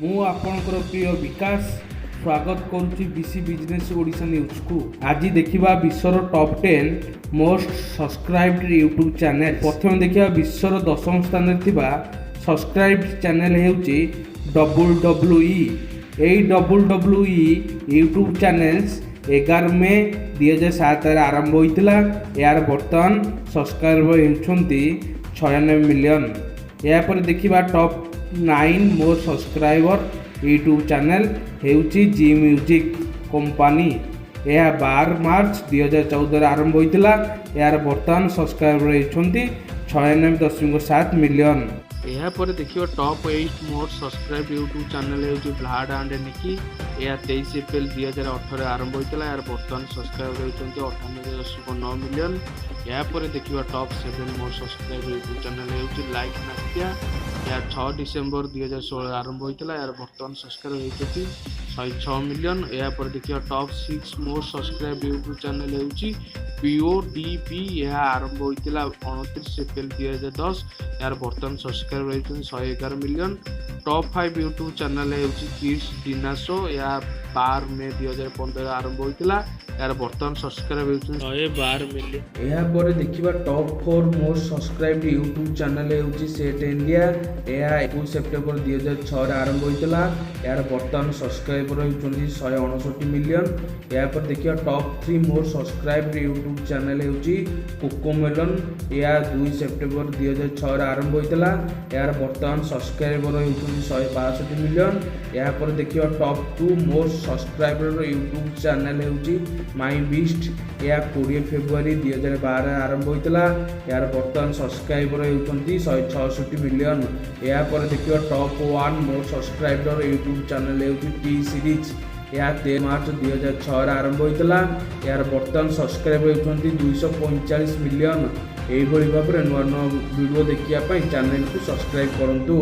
ମୁଁ ଆପଣଙ୍କର ପ୍ରିୟ ବିକାଶ, ସ୍ୱାଗତ କରୁଛି ବିସି ବିଜନେସ୍ ଓଡ଼ିଶା ନ୍ୟୁଜ୍କୁ। ଆଜି ଦେଖିବା ବିଶ୍ୱର top 10 most subscribed YouTube channel। ପ୍ରଥମେ ଦେଖିବା, ବିଶ୍ୱର ଦଶମ ସ୍ଥାନରେ ଥିବା ସବସ୍କ୍ରାଇବ୍ ଚ୍ୟାନେଲ୍ ହେଉଛି ଡବ୍ଲ୍ୟୁ ଡବ୍ଲ୍ୟୁ ଇ। ଏହି ଡବ୍ଲ୍ୟୁ ଡବ୍ଲ୍ୟୁ ଇ ୟୁଟ୍ୟୁବ୍ ଚ୍ୟାନେଲ୍ସ 11 ମେ 2007ରେ ଆରମ୍ଭ ହୋଇଥିଲା। ଏହାର ବର୍ତ୍ତମାନ ସବସ୍କ୍ରାଇବର ହେଉଛନ୍ତି 96 ମିଲିୟନ। ଏହାପରେ ଦେଖିବା, top 9 most subscriber YouTube channel ହେଉଛି ଜି ମ୍ୟୁଜିକ୍ କମ୍ପାନୀ। ଏହା 12 ମାର୍ଚ୍ଚ 2014ରେ ଆରମ୍ଭ ହୋଇଥିଲା। ଏହାର ବର୍ତ୍ତମାନ ସବସ୍କ୍ରାଇବର ହେଉଛନ୍ତି 96.7 ମିଲିୟନ। ଏହାପରେ ଦେଖିବା, top 8 most subscribe YouTube channel ହେଉଛି ଭ୍ଲାଡ୍ ଆଣ୍ଡ ନିକି। ଏହା 23 ଏପ୍ରିଲ 2018ରେ ଆରମ୍ଭ ହୋଇଥିଲା। ଏହାର ବର୍ତ୍ତମାନ ସବସ୍କ୍ରାଇବର ହେଉଛନ୍ତି 98.9 ମିଲିୟନ। ଏହାପରେ ଦେଖିବା, top 7 most subscribe YouTube channel ହେଉଛି ଲାଇକ୍ ନାସ୍ତିଆ। ଏହା 6 ଡିସେମ୍ବର 2016ରେ ଆରମ୍ଭ ହୋଇଥିଲା। ଏହାର ବର୍ତ୍ତମାନ ସବସ୍କ୍ରାଇବର ହେଉଛନ୍ତି 106 ମିଲିୟନ। ଏହାପରେ ଦେଖିବା, top 6 most subscribe YouTube channel ହେଉଛି ପିଓଡିପି। ଏହା ଆରମ୍ଭ ହୋଇଥିଲା 29 ଏପ୍ରିଲ 2010। ଏହାର ବର୍ତ୍ତମାନ ସବସ୍କ୍ରାଇବର ହେଉଛନ୍ତି 111 ମିଲିୟନ। ଟପ୍ 5 ୟୁଟ୍ୟୁବ୍ ଚ୍ୟାନେଲ୍ ହେଉଛି କିଡ୍ସ ଡିନା ଶୋ। ଏହା 12 ମେ 2015ରେ ଆରମ୍ଭ ହୋଇଥିଲା। ଏହାର ବର୍ତ୍ତମାନ ସବସ୍କ୍ରାଇବର ହେଉଛନ୍ତି 112 ମିଲିୟନ। ଏହାପରେ ଦେଖିବା, top 4 most subscribe YouTube channel ହେଉଛି ସେଟ୍ ଇଣ୍ଡିଆ। ଏହା 21 ସେପ୍ଟେମ୍ବର 2006ରେ ଆରମ୍ଭ ହୋଇଥିଲା। ଏହାର ବର୍ତ୍ତମାନ ସବସ୍କ୍ରାଇବର ହେଉଛନ୍ତି 159 ମିଲିୟନ। ଏହାପରେ ଦେଖିବା, top 3 most subscribe YouTube channel ହେଉଛି କୋକୋମେଲନ୍। ଏହା 2 ସେପ୍ଟେମ୍ବର 2006ରେ ଆରମ୍ଭ ହୋଇଥିଲା। ଏହାର ବର୍ତ୍ତମାନ ସବସ୍କ୍ରାଇବର ହେଉଛନ୍ତି 162 ମିଲିୟନ। ଏହାପରେ ଦେଖିବା, top 2 most subscriber YouTube channel ହେଉଛି ମାଇ ବିଷ୍ଟ। ଏହା 20 ଫେବୃଆରୀ 2012ରେ ଆରମ୍ଭ ହୋଇଥିଲା। ଏହାର ବର୍ତ୍ତମାନ ସବସ୍କ୍ରାଇବର ହେଉଛନ୍ତି 166 ମିଲିୟନ। ଏହାପରେ ଦେଖିବା, top 1 most subscriber YouTube channel ହେଉଛି ଟି ସିରିଜ୍। ଏହା 13 ମାର୍ଚ୍ଚ 2006ରେ ଆରମ୍ଭ ହୋଇଥିଲା। ଏହାର ବର୍ତ୍ତମାନ ସବସ୍କ୍ରାଇବର ହେଉଛନ୍ତି 245 ମିଲିୟନ। ଏହିଭଳି ଭାବରେ ନୂଆ ନୂଆ ଭିଡ଼ିଓ ଦେଖିବା ପାଇଁ ଚ୍ୟାନେଲକୁ ସବସ୍କ୍ରାଇବ୍ କରନ୍ତୁ।